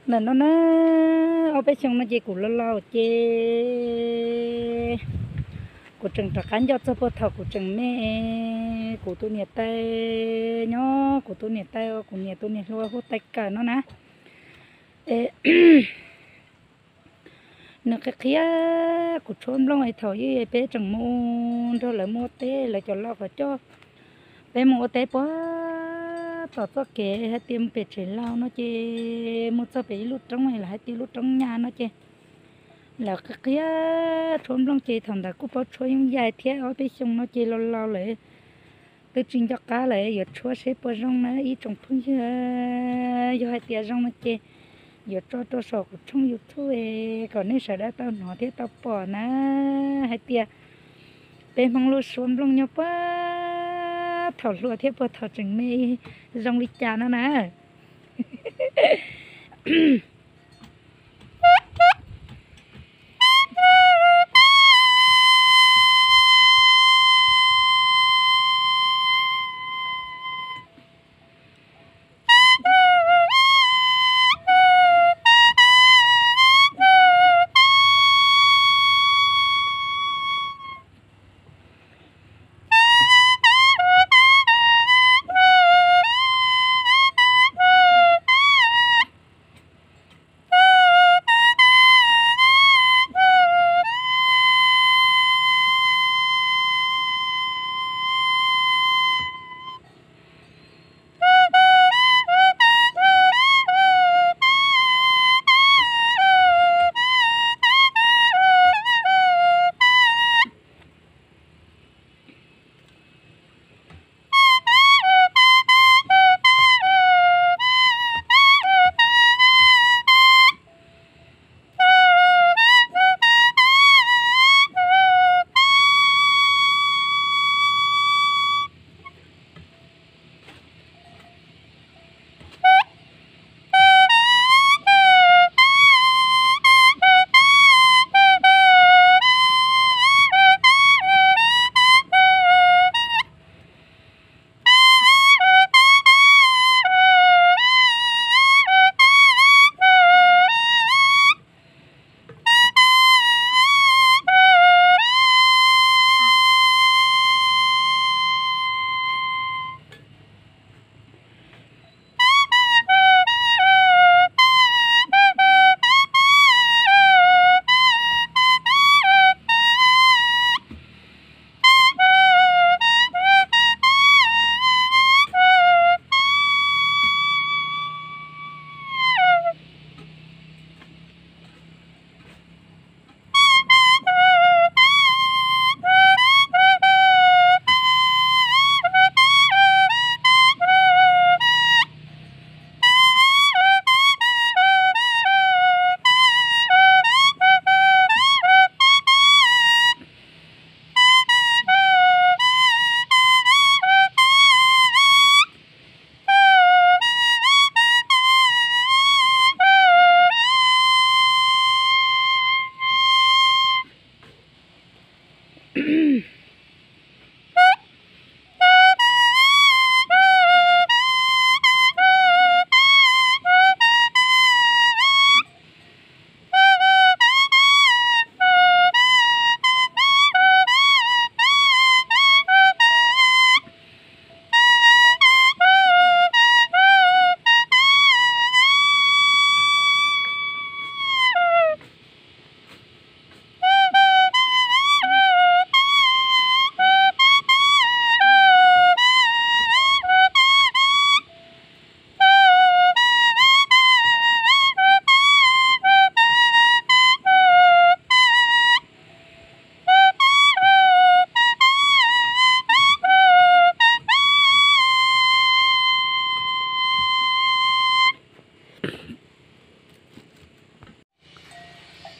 Ntawm no na, ob peb xyoo no ces kuv laus laus ces kuv tseem rov qab nco txog puag thaum kuv tseem me, kuv tus niam tais nyob, kuv tus niam tais, kuv niam tus niam hluas hu tais kawm no na. Nws qhia qhia kuv tshuab nplooj es thaum ub peb tseem mus nrog lawv mus ua teb, lawv cov laus qhov coj peb mus ua teb puag tom txoj kev hais tias mus pem tsev laus no ces mus txog pem ib lub roob es lawv hais tias lub roob nyas no ces lawv qhia qhia tshuab nplooj ces thaum ntawd kuj paub tshuab yooj yim thiab, ob peb xyoo no ces laus laus lawm twb tsis nco qab lawm, yuav tshuab seb puas zoo na ib tsoom phooj ywg. Yog hais tias zoo no ces yuav tso rau saum kuv tshooj YouTube kom nej sawv daws tau hnov thiab tau pom na. Hais tias peb Hmoob lub suab nplooj nyob puag thaum hluas thiab puag thaum tseem me zoo li cas no na.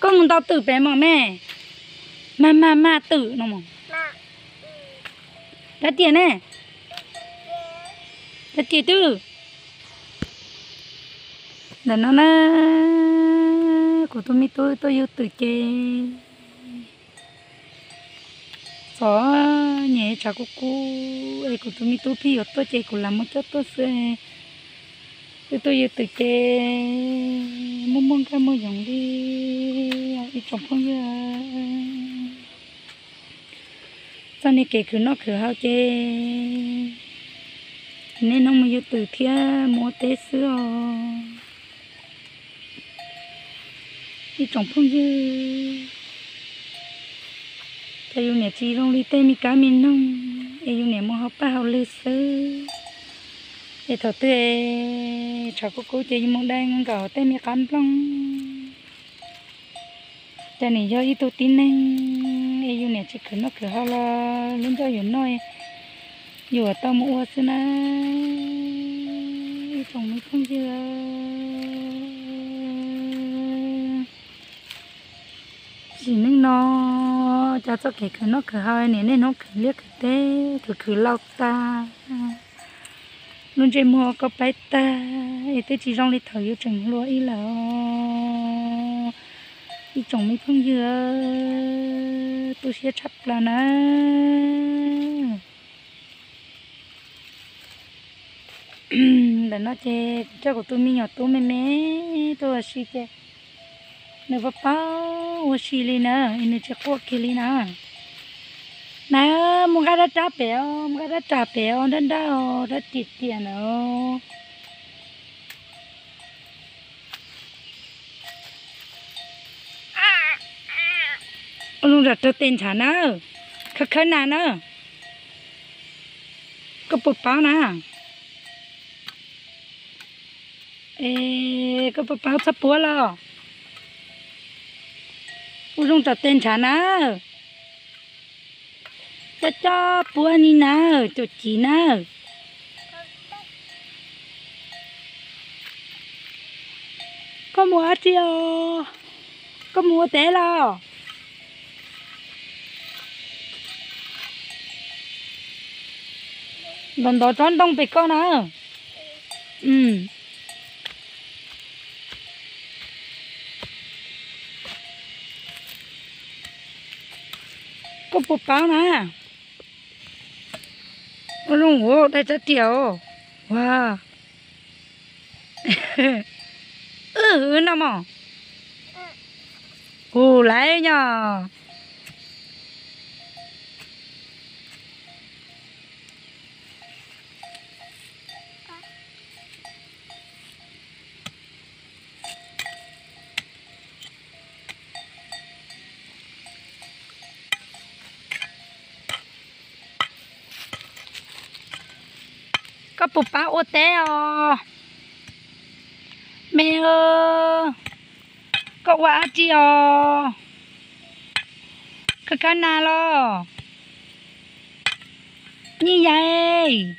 Koj mus ntaus twm pem mom me, mag mag mag twm no mog. Dab tiag ne? Dab tiag twb. Ntawm no na, kuv tus me tub tuaj yug twm ces txom nyem tshav kub kub es kuv tus me tub pheej yuav tuaj ces kuv lam muab coj tuaj xwb. Wb tuaj yug twm ces Muaj muaj nkaj muaj yoov li ib tsoom phooj ywg. Txoj niag kev khwv noj khwv haus ces niaj hnub mus yug twm thiab mus ua teb xwb os ib tsoom phooj ywg. Ces yus niam tsis zoo li tej me kab me noog es yus niam mus hauv paj hauv lwg xwb. Es thaum twg tshav kub kub ces yus mus dai nkaum tej me qab nplooj. Ces nws yog ib tug tib neeg es yus niam tsis khwv noj khwv haus los lub ncauj yus noj, yus tau mus ua xwb na ib tsoom me phooj ywg. Sim neej no cov txoj kev khwv noj khwv haus niaj hnub khwv liaj khwv teb khwv khwv laus tag, lub ntsej muag koj paib tag es twb tsis zoo li thaum yus tseem hluas ib lawm. Ib tsoom me phooj ywg, tu siab tshaj plaws na. Ntawm no ces kuv coj kuv tus me nyuam tub me me tuaj ua si ces nws paub paub ua si li na, nws tsis quaj kiag li na. Na, mus nqa dab rab pem os, mus nqa dab rab pem os, dab dab os, dab tiag tiag na. Ua zoo zam rau tes ntshav na, khawb khawb nas na. Koj puas paub na? Es koj puas paub txhob puab los? Ua zoo rau tes ntshav na. Coj coj puab ni na, cuam civ na. Koj mus dab tsi os? Koj mus ua teb los? Ntov ntov tsob ntoo pem koj na. Koj puas paub na? Ua zoo ua dai tsav riam os. Ua, wb noj mov. Hu laiv nyo. Koj puas paub ua teb os? Me, koj ua dab tsi os? Koj kab nas los? Nyiaj yais.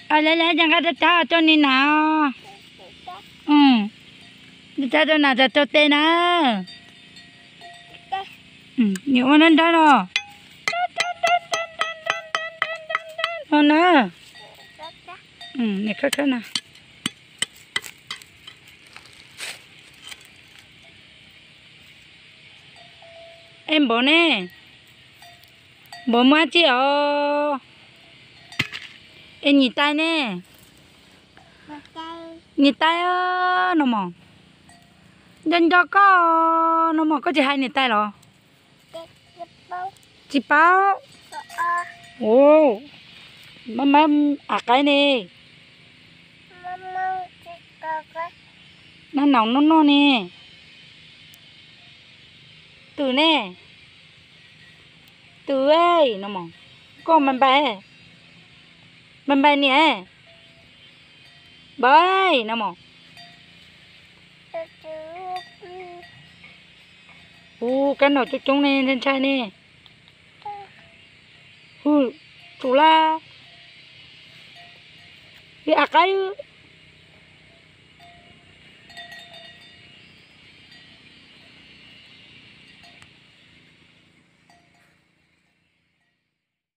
Lawv, lawv, nqa rab rab coj ni nas. Rab rab rau nas, rau tes na. Nws ua nrab nrab no. No na. Nws khawb khawb na. Es npaum ne, npaum muaj dab tsi os? Es niam tais ne? Niam tais no mog, nco nco koj no mog, koj tsis hais niam tais los? Tsis paub. Maj maj av qaib ne. Naj naus noj noj ne. Twm ne. Twm no mog, koj npais npais, npais npais niam. Npais no mog. Hu kab noom coob coob ne, ntshai ntshai ne. Hu, tsum laj. Ib av qaib,